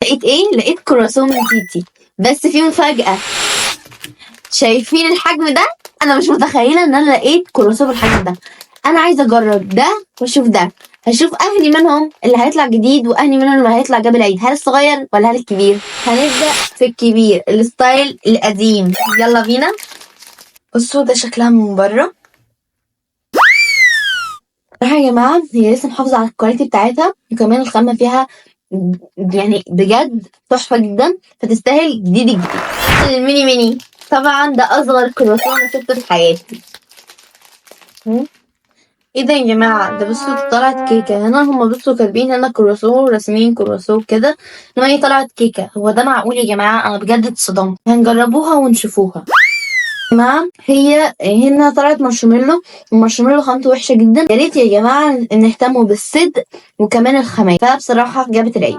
لقيت ايه؟ لقيت كرواسون من تيتي، بس في مفاجأة. شايفين الحجم ده؟ انا مش متخيلة ان انا لقيت كرواسون بالحجم ده. انا عايزة اجرب ده واشوف ده، هشوف اهني منهم اللي هيطلع جديد واهني منهم اللي هيطلع جاب العيد، هل الصغير ولا هل الكبير؟ هنبدأ في الكبير، ال style القديم. يلا بينا. بصوا ده شكلها من بره. صراحة يا جماعة هي لسه محافظة على ال quality بتاعتها، وكمان الخامة فيها يعني بجد تحفة جدا، فتستاهل جديد الجديد. ال mini mini طبعا ده أصغر كرواسون أنا شفته في حياتي. ايه ده يا جماعة؟ ده بصوا طلعت كيكة هنا. هما بصوا كاتبين هنا كرواسون، راسمين كرواسون كده، انما هي طلعت كيكة. هو ده معقول يا جماعة؟ أنا بجد اتصدمت. هنجربوها ونشوفوها. يا جماعة هي هنا طلعت مارشميلو، المارشميلو خامته وحشة جدا. يا ريت يا جماعة نهتموا بالصدق وكمان الخامات. فبصراحة جابت العيد.